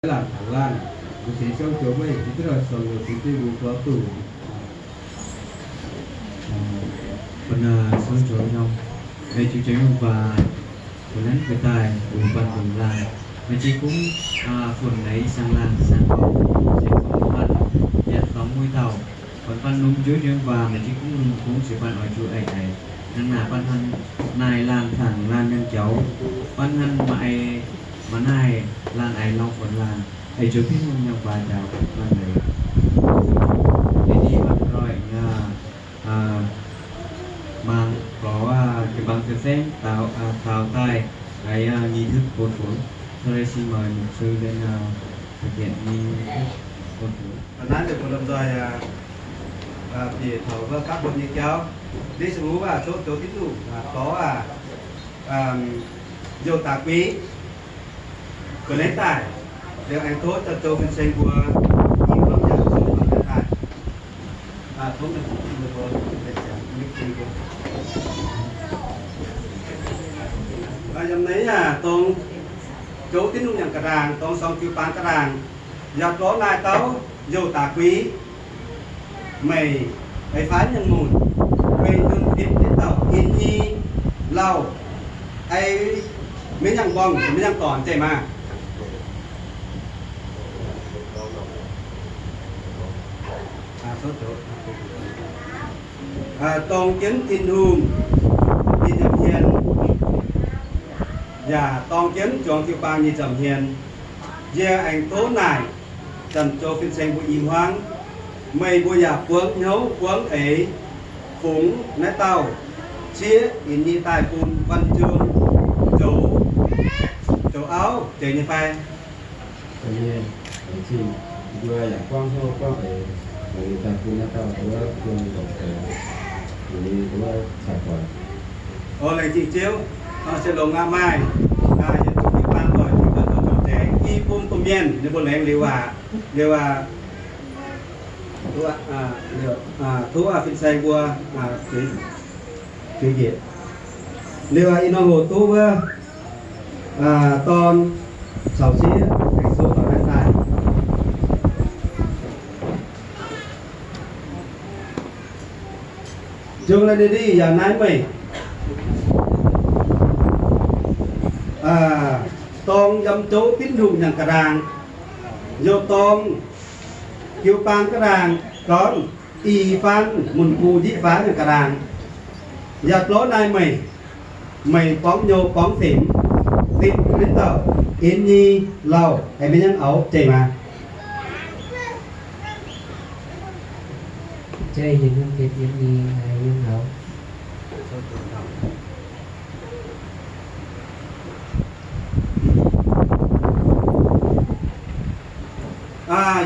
laanh taux laanh, mbuo sienx sou joux meih, mbuo duqv lorz sou loz-sou diuv mbuo gorngv duqv. Bun sou joux nyei, meih jiu joux nyungc baac, bun nanv guei daaih, bun banh lungh laanh, meih jiu kungx funx naaiv siang-laangh siang-gorngv, siang-gorngv banh, yaac dorngx mueiz dauh, bun banh lungh njuov nyungc baac, meih jiu kungx lungh kungx se banh oix juv aic aic, hnangv naaic banh hnangv naaic laanh tangx laanh nyangc jauv, banh hnangv maaih maaih naaic laanh aic lorngx funx laanh, aengx joux Tin-Hungh nyei waac njaaux banh leiz. Deix ni banh ndoih, mangc gorx jiu-baang cien-saengv daaux daaih, ngih hnoi bun fungx, so lai si maaih mục sư lên thực hiện nghi thức bun fungx. Naaiv deix bun lomh nzoih bieqc taux wuov gapv bun nyei jauv. Deix se mbuo waac coqv zoux Tin-Hungh gorx aac, youh daaih guix, gueix leiz daaih, liuz aengx tov zoux fin-saeng mbuo, yie gorngv yaac tov daaih. Yiem naaiv yaac dongh zoux Tin-Hungh nyanc ga'ndaangc, dongh sorng jiu-baang ga'ndaangc, yaac gorngv naaiv dauh youh daaih guix, meih, meih fai nyungc-nyungc, meih nyungc-nyungc deix dauh in-nyei lauh, ei, maiv nyangv mborngh, maiv nyangv dorngc zeiv maah. Dongh jienv Tin-Hungh nyei nza'hmien, yaac dongh jienv zuangx jiu-baang nyei nza'hmien, yie aengx tov naaic zanc zoux fin-saeng mbuo i hmuangv, meih mbuo yaac buangv hnyouv buangv eix fungx naaiv dauh cieqv in-nyei daaih bun Guanh Ziung zoux, zoux auv zeiz nyei fai? Laengz zingh, mbuo yaac buangv hnyouv buangv eix, daaih bun naaiv dauh wuov Guanh Ziung zoux, ninh wuov caux buatc. O, laengz zingh Ziouv, se longx aqv maaih, yietc zungv jiu-baang doic, i bung domh mienh ninh mbuo laengz liuz aac, liuz aac, tov fin-saeng mbuo, liuz ih norm hoc duqv wuov dorn caux sieqv aengx souv taux naaiv daaih. Jung lai ninh yaac naaiv meih dorng yiem zouv Tin-Hungh nyanc ga'ndaangc, youh dorng jiu-baang ga'ndaangc, gorngv i faanv mun gu njic faanv nyanc ga'ndaangc, yaac lorz naaiv meih, meih borngv nyou borngv fimx, fimx naaiv dauh in-nyei lauh, aengx maiv nyangv auv zeiz maah.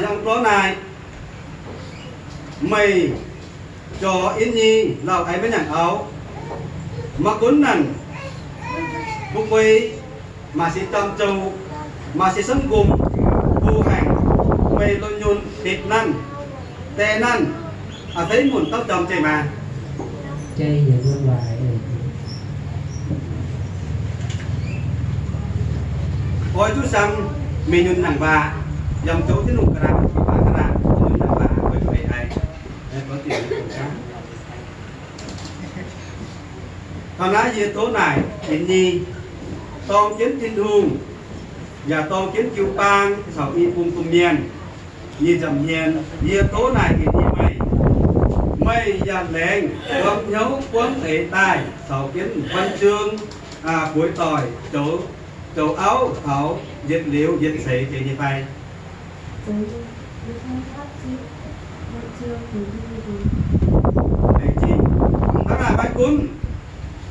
Yangh lorz naaic, meih zorc in-nyei lauh aengx maiv nyangv auv, maiv gunv naaic, bun meih maaih seix jomc zoux, maaih seix sengv nqomh, bu haengh, meih longc nyunc dipc nanv, die nanv, a'feix munc dauh jomc zeiv maah. Oix zuqc siang mingh nyunc hnaangx waac, yaac zoux Tin-Hungh ga'naaiv, ga'naaiv, nyunc hnaangx waac, oix zuqc eix-eix. Taux naaiv yie tov naaic in-nyei, dorng jienv Tin-Hungh, yaac dorng jienv jiu-baang caux i bung domh mienh nyei nza'hmien, yie tov naaic in-nyei meih, meih yaac laengz buangv hnyouv buangv eix daaih caux jienv Guanh-Ziung bueix doic zoux, zoux auv taux yietc liuz yietc ceix jiex nyei fai? Hnangv naaic maiv gunv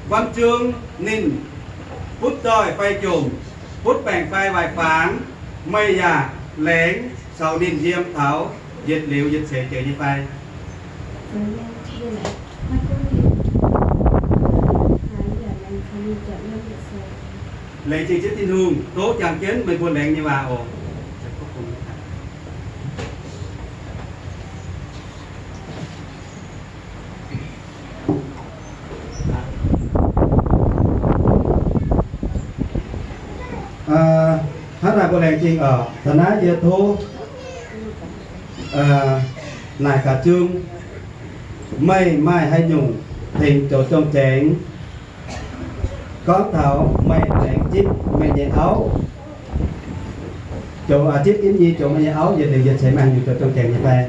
Guanh-Ziung ninh butv zoih fai jomc, butv baengc fai waaic fangx, meih yaac laengz caux ninh yiem taux yietc liuz yietc ceix jiex nyei fai? Laengz zingh Ziouv Tin-Hungh tov jangx jienv meih mbuo laengz nyei waac oc. Hnangv naaic Mbuo laengz zingh oc. Taux naaiv yie tov naaic gaax zungv, meih maaih haaix nyungc tengx zoux jong-jaengx, gorngv taux meih laengz zipv meih nyei auv, zoux zipv imv nyei zoux meih nyei auv yietc liuz yietc ceix maaih haaix nyungc zoux jong-jaengx nyei fai?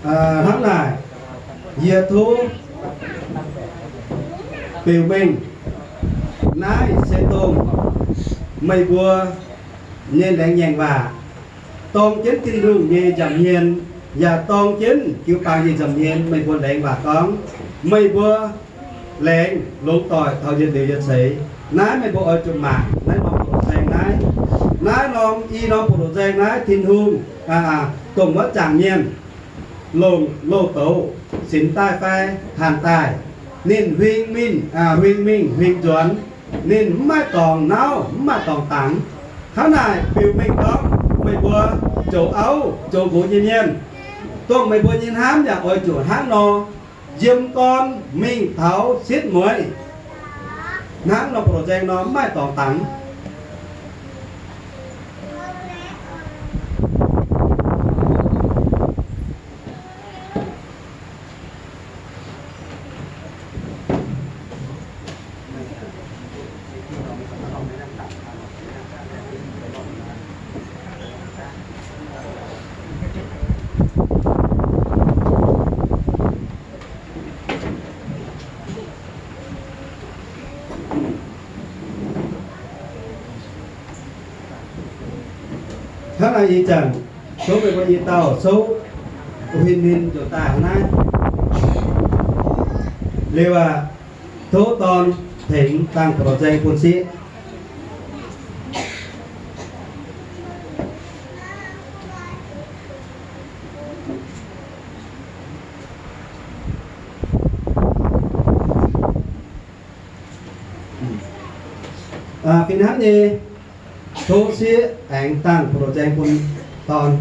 Hnangv naaic, yie tov beuc mengh, naaiv se dongh meih mbuo nyei laengz ngaengc waac, dorng jienv Tin-Hungh nyei nza'hmien, yaac dorng jienv jiu-baang nyei nza'hmien meih mbuo laengz waac gorngv, meih mbuo laengz longc doic taux yietc liuz yietc ceix. Naaiv meih mbuo oix zuqc mangc naaiv norm buoz-ndoqv nzaeng naaiv. Naaiv norm, i norm buoz-ndoqv nzaeng naaiv Tin-Hungh dongh wuov zaangc mienh longc loz-douz sinx daaih fai hanc daaih, ninh huing mingh, huing mingh huing nzuonx, ninh mv maaih dorngx nauv mv maaih dorngx dangx. Hnangv naaic beuc mengh gorngv meih mbuo zoux auv zoux nqox nyei mienh, dongh meih mbuo nyei hnamv yaac oix zuqc hnangv nor, yiem dorn mingh taux sitv mueiz. Hnangv norm buoz-ndoqv nzaeng nor mv maaih dorngx dangx. Hnangv naaic ih zanc souv meih mbuo i dauh souv huin huin nzuonx daaih hnangv naaiv. Liuz aac, tov dorn tengx dangh buoz-ndoqv nzaeng bun sieqv. Fih hnangv nyei, tov sieqv aengx dangh buoz-ndoqv nzaeng bun dorn.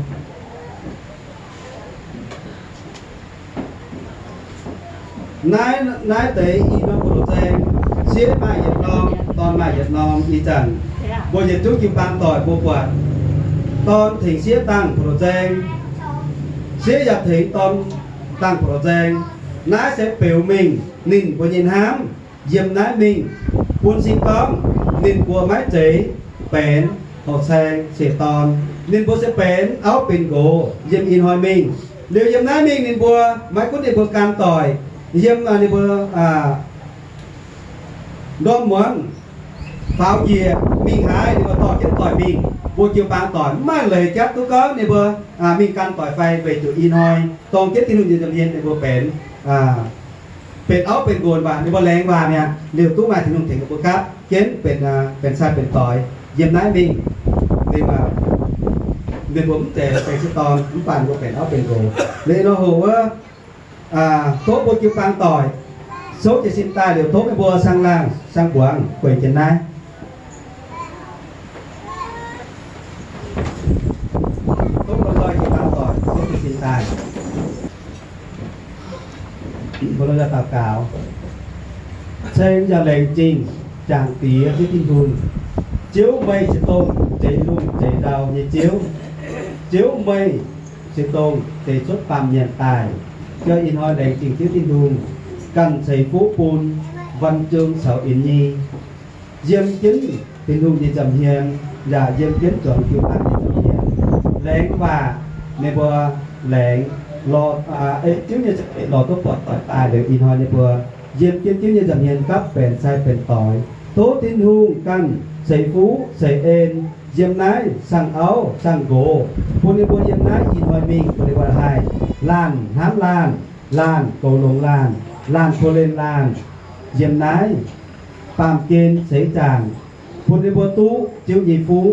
Naaiv, naaiv deix i norm buoz-ndoqv nzaeng, sieqv maaih yietc norm, dorn maaih yietc norm. Ih zanc mbuo yietc zungv jiu-baang doic mbuo buatc dorn tengx sieqv dangh buoz-ndoqv nzaeng, sieqv yaac tengx dorn dangh buoz-ndoqv nzaeng. Naaiv se beux mengh ninh mbuo nyei hnamv. Yiem naaiv mingh bun cing gorngv ninh mbuo maiv zeiz benx horqc saeng siec dorn. Ninh mbuo se benx auv benx nqox yiem ih hnoi mingh. Liuz yiem naaiv mingh ninh mbuo maiv gunv ninh mbuo gan doic yiem ninh mbuo ndorm muonz faaux njiec mingh haaix, ninh mbuo dorh jienv doic mingh. Mbuo jiu-baang doic mv maaih leiz jatv duqv gorngv ninh mbuo mingh gan doic fai, weic zuqc ih hnoi dorng jienv Tin-Hungh nyei nza'hmien ninh mbuo benx benx auv benx nqox mv baac ninh mbuo laengz waac mi'aqv. Liuz duqv maaih Tin-Hungh tengx ninh mbuo gapv jienv benx, benx sai benx doix yiem naaiv mingh. Ninh mbuo mv zeiz benx sieqv dorn mv baac ninh mbuo benx auv benx nqox. Liuz nor hoc wuov, tov mbuo jiu-baang doic souv jiez sin daaih liuz, tov meih mbuo saang laangh saang mbuangz gueic jienv naaiv. Tov mbuo doic jiu-baang doic souv jiez sin daaih. Mbuo daux gaux. Ceng yaac laengz zingh Zaangc Diex Ziouv Tin-Hungh. Ziouv, meih se dongh zeix lungh zeix ndau nyei Ziouv. Ziouv, meih se dongh deix cuotv baamh mienh daaih. Ziouv, ih hnoi laengz zingh Ziouv Tin-Hungh ganh ceix fuqv bun Wan Zung caux Inn Nyi. Yiem jienv Tin-Hungh nyei nza'hmien yaac yiem jienv zuangx jiu-baang nyei nza'hmien. Laengz waac ninh mbuo laengz lorz, ei Ziouv nyei za'eix lorz duqv buatc doic daaih liuz, ih hnoi ninh mbuo yiem jienv Ziouv nyei nza'hmien gapv benx sai benx doix. Tov Tin-Hungh ganh ceix fuqv ceix en yiem naaiv saang-auv saang-nqox, bun ninh mbuo yiem naaiv ih hnoi mingh bun ninh mbuo haih laanh hnamv laanh, laanh goux longx laanh, laanh korv-lienh laanh yiem naaiv baamh gen seix zaangc, bun ninh mbuo duqv Ziouv nyei fuqv.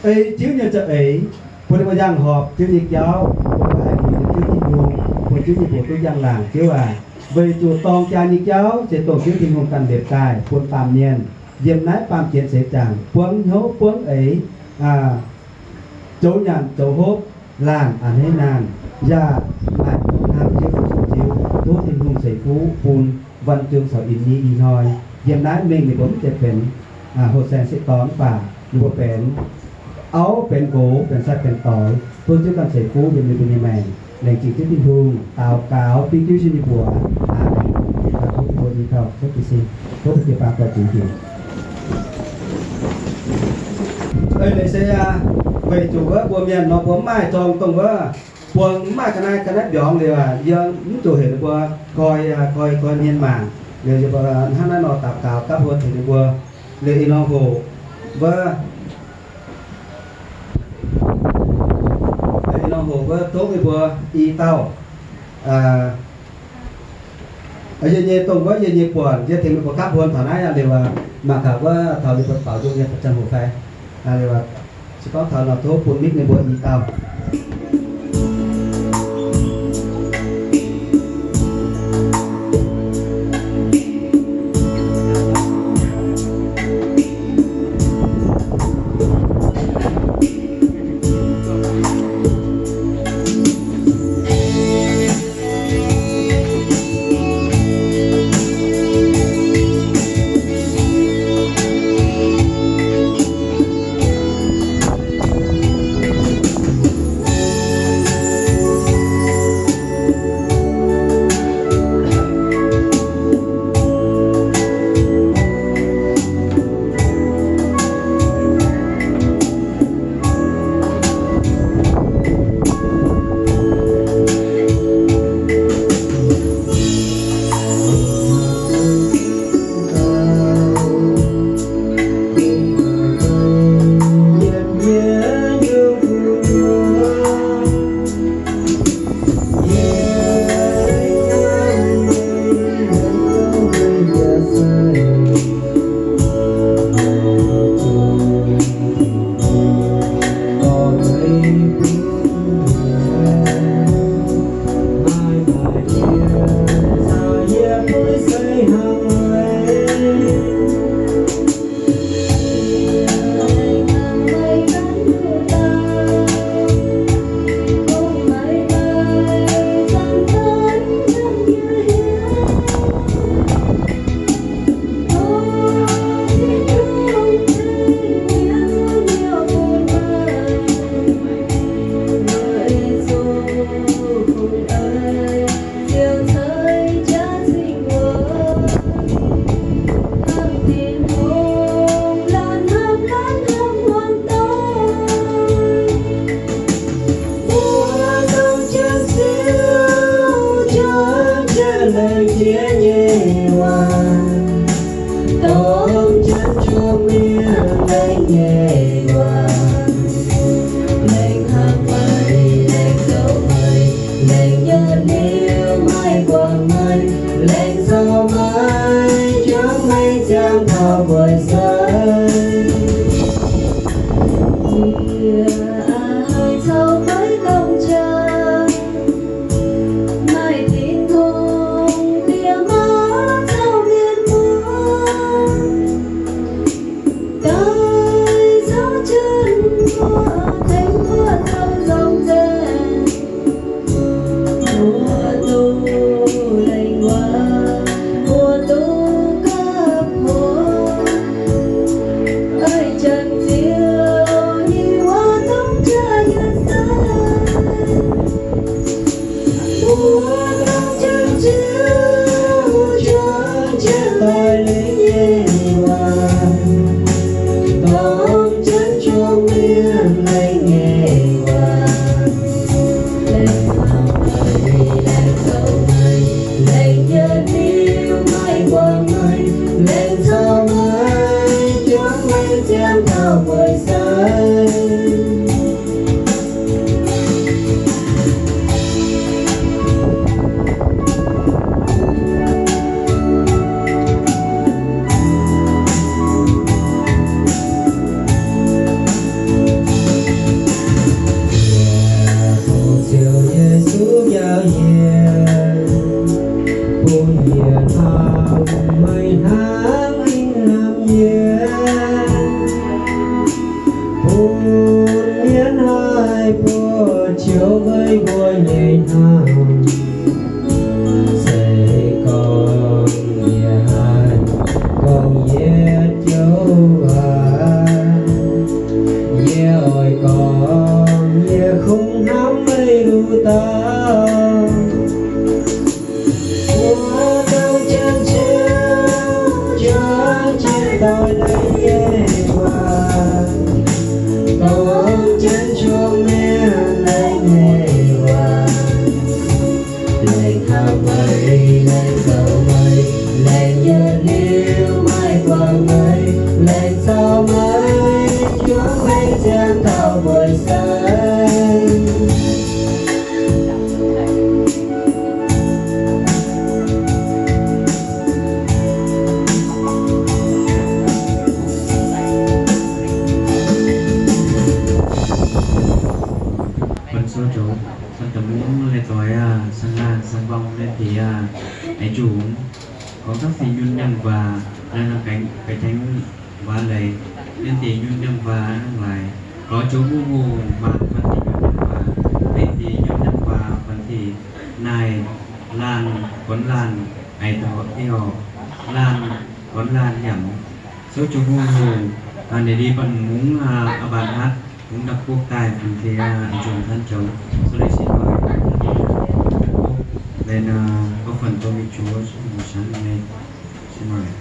Ei Ziouv nyei za'eix, bun ninh mbuo yangh horpc Ziouv nyei jauv, bun ninh mbuo haih muangx Ziouv Tin-Hungh, bun Ziouv nyei mbuox duqv njang-laangc. Ziouv aac, Weic zuqc dorng jaa nyei jauv se dongh Ziouv Tin-Hungh ganh liepc daaih bun baamh mienh yiem naaiv baamh gen seix zaangc buangv hnyouv buangv eix, zoux nyanc zoux hopv, laanh a'hneiv naanh, yaac maaih hnamv Ziouv Yesu Ziouv, tov Tin-Hungh ceix fuqv bun Văn Chương Sào Inh nyei ih hnoi. Yiem naaiv mingh ninh mbuo mv zeiz benx hoh saeng sieqv dorn mv baac ninh mbuo benx auv benx nqox, benx sai benx doix, tov Ziouv ganh ceix fuqv yiem ninh mbuo nyei maengc. Laengz zingh Ziouv Tin-Hungh. Daux gaux bingv Ziouv Yesu nyei mbuox. Aamen. Tov Tin-Hungh i dauh cuotv jiez sin, tov jiu-baang dorh jienv hingh. Eix leiz se aqv, weic zuqc wuov mbuo mienh nor mbuo mv maaih zorng dongh wuov, buangh mv maaih ga'naaiv, ga'naaiv mbiorngz liuz aqv, yie mv zuqc heuc ninh mbuo koi, koi, koi mienh mangc. Liuz yie mbuo hnangv naaiv nor daux gaux gapv huon tengx ninh mbuo. Liuz ih norm hoc wuov, liuz ih norm hoc wuov tov meih mbuo i dauh, yie nyei dongh wuov yie nyei buonc, yie tengx meih mbuo gapv huon taux naaiv aqv. Liuz mangc gaax wuov taux ninh mbuo baaux nzung nyei ziangh hoc fai, liuz se gorngv taux nor tov bun mix ninh mbuo i dauh. Bun Ziouv Yesu njaaux yie, bun Cangv deix nyunc nyaanh waac, naaiv norm gaengh, gaengh tengx waac leiz, ninh deix nyunc nyaanh waac hnangv laaix, lorz joux mbuo hungh maanc fun deix nyunc nyaanh waac, ninh deix nyunc nyaanh waac fun deix naaic laanh, gorn laanh, eix dauh eix horc, laanh, gorn laanh yaac souv joux mbuo hungh, ninh deix banh mungz aqv, banh hatv mungz ndapv guoqv daaih fun deix nzunc hnangv joux, so leiz sin oix, leiz nor, gorngv fun dongh mingh juov, sin oix.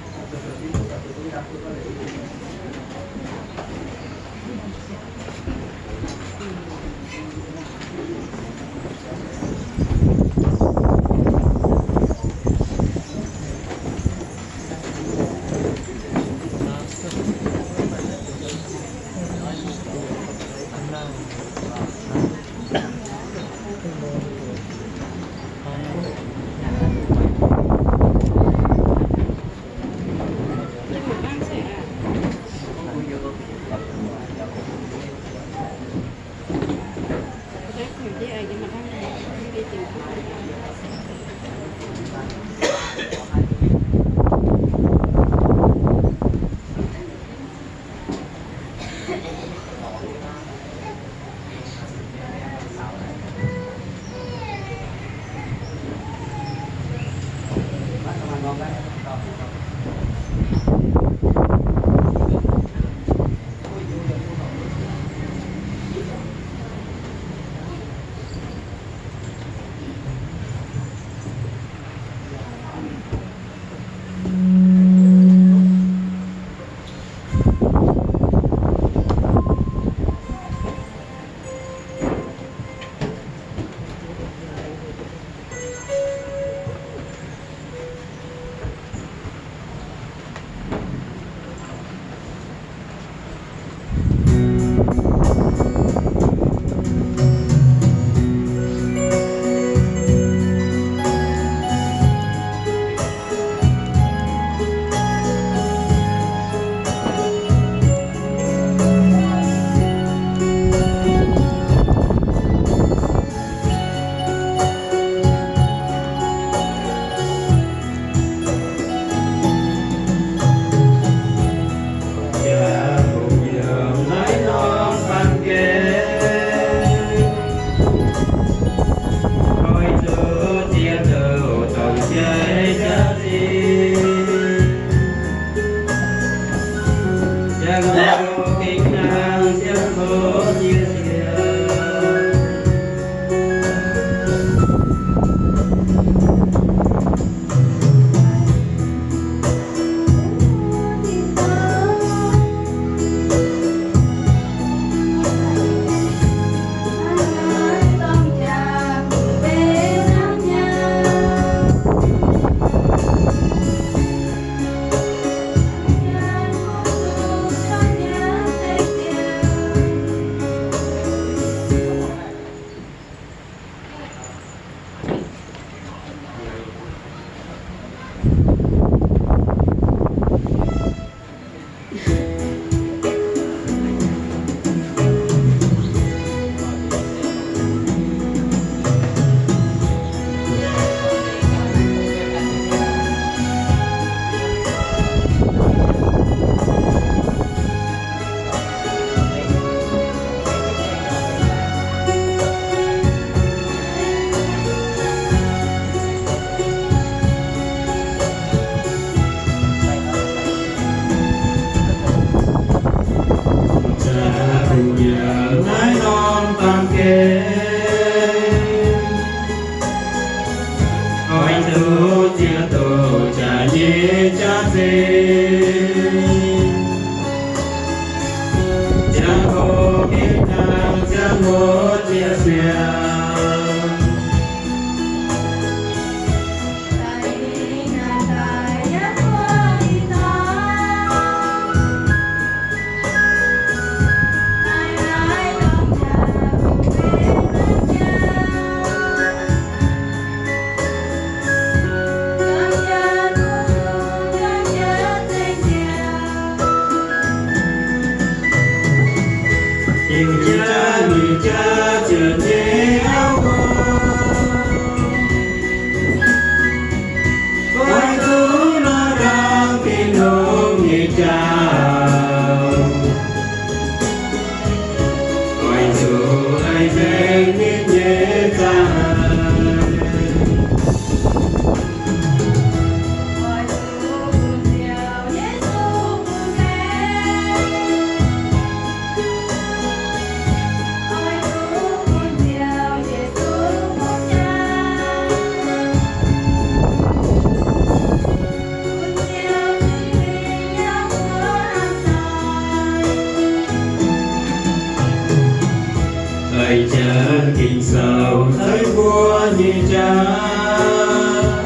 Janx Ging-Sou zeiv mbuo nyei jaax,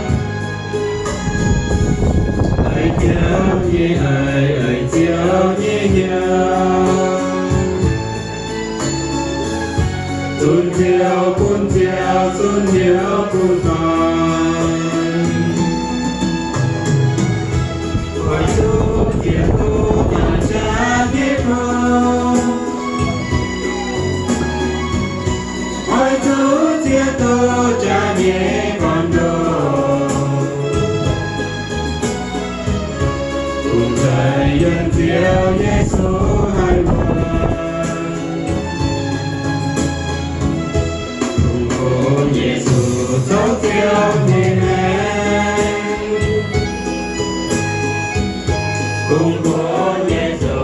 aiv Ziouv nyei aiv, aiv Ziouv nyei hnyouv, zunc Ziouv bun Ziouv, zunc hnyouv bun dorn. Oix zuqc ziex duqv jaax nyei bung, oix zuqc ziex duqv jaax nyei gorn-ndoqv, dongh za'gengh yiem Ziouv Yesu haih muangx. Kungx bun Yesu zoux Ziouv nyei maengc, kungx bun Yesu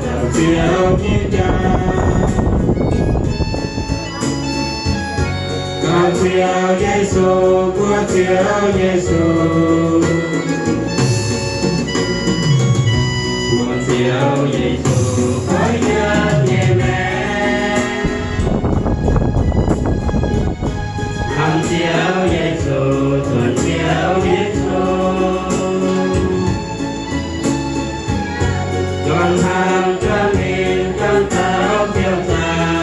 zoux Ziouv nyei jaax. Gauh Ziouv Yesu, mbuo Ziouv Yesu, mbuo Ziouv Yesu, goiv yiem nyei maengc. Hnamv Ziouv Yesu, zuonx Ziouv Yesu, juangc hnaangx juangc mingh juangc taux ziouc zaangc.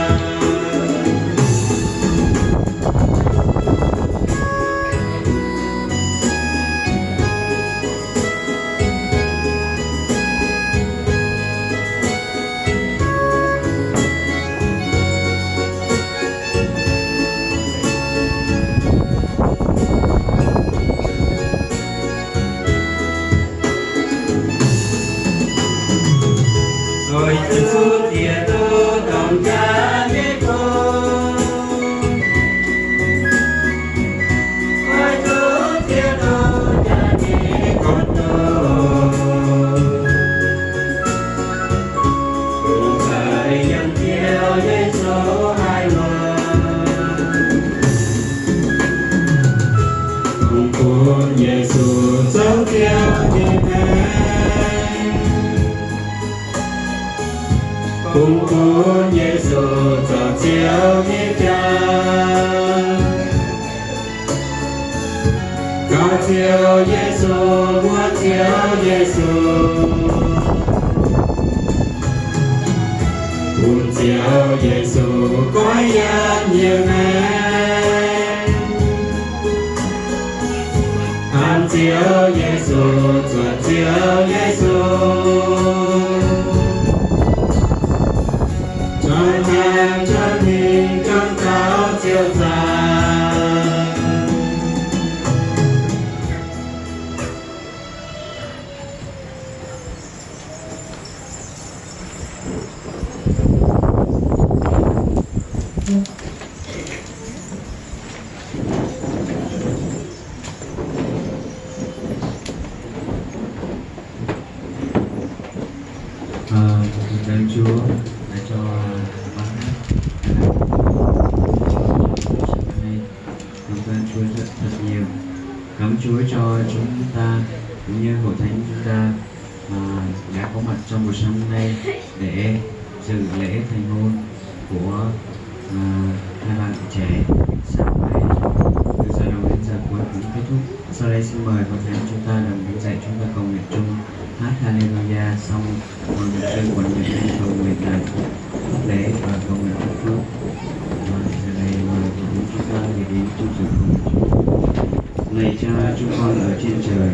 Oix zuqc ziex duqv dongh jaax nyei bung, oix zuqc ziex duqv jaax nyei gorn-ndoqv, dongh za'gengh yiem Ziouv Yesu haih muangx. Kungx bun Yesu zoux Ziouv nyei maengc, kungx bun Yesu zoux Ziouv nyei jaax. Gauh Ziouv Yesu, mbuo Ziouv Yesu, bun Ziouv Yesu goiv yiem nyei maengc. Hnamv Ziouv Yesu, zuonx Ziouv Yesu, juangc hnaangx juangc mingh juangc taux ziouc zaangc. Ờ, cảm ơn Chúa đã cho, ờ, bác hát. Hôm nay, cảm ơn Chúa rất, thật nhiều. Cảm ơn Chúa cho chúng ta cũng như hội thánh chúng ta, à, đã có mặt trong buổi sáng hôm nay để dự lễ thành hôn của, à, hai bạn trẻ. Sáng mai, từ giờ đầu đến giờ cuối cũng kết thúc. Sau đây xin mời hội thánh chúng ta đồng đứng dậy, chúng ta cầu nguyện chung, hát Hallelujah, xong rồi mục sư Quảng Nhật Anh cầu nguyện tại pháp lễ và cầu nguyện chúc phước. Và giờ này mời hội thánh chúng ta về đến trong sự cầu nguyện chung. Lạy Cha chúng con ở trên trời,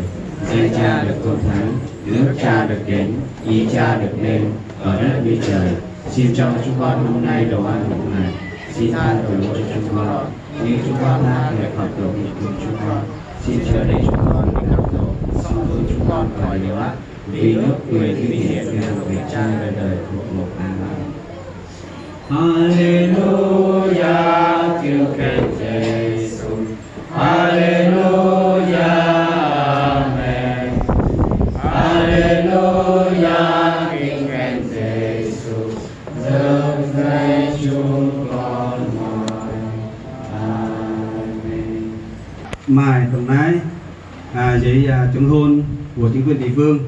danh Cha được tôn thắng, nước Cha được đến, ý Cha được nên, ở đất như trời. Xin cho chúng con hôm nay đồ ăn đủ ngày. Xin tha tội lỗi cho chúng con, như chúng con tha kẻ phạm tội nghịch cùng chúng con. Xin chớ để chúng con bị cám dỗ, song cứu chúng con khỏi điều ác. Vì nước, quyền, vinh hiển đều thuộc về Cha đời đời. Amen. Hallelujah, King Giêsu. Hallelujah, amen. Hallelujah, King Giêsu, dâng dâng chúng con. Amen. Maaih dongh naaiv, aa, jiex, aa, chống hôn của chính quyền địa phương,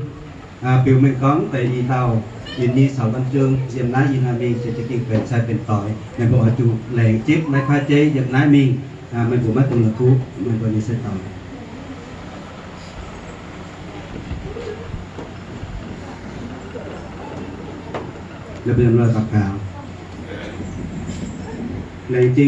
aa, biux mengh gorngv deix i dauh, Ninh nyei caux gan zong yiem naaiv i hnoi mingh se za'gengh benx sai benx doix. Meih mbuo oix zuqc laengz zipv naaiv kaav jeiv yiem naaiv mingh, meih mbuo maiv dungx la'kuqv meih mbuo nyei sai doix. Lomh nzoih daux gaux. Laengz zingh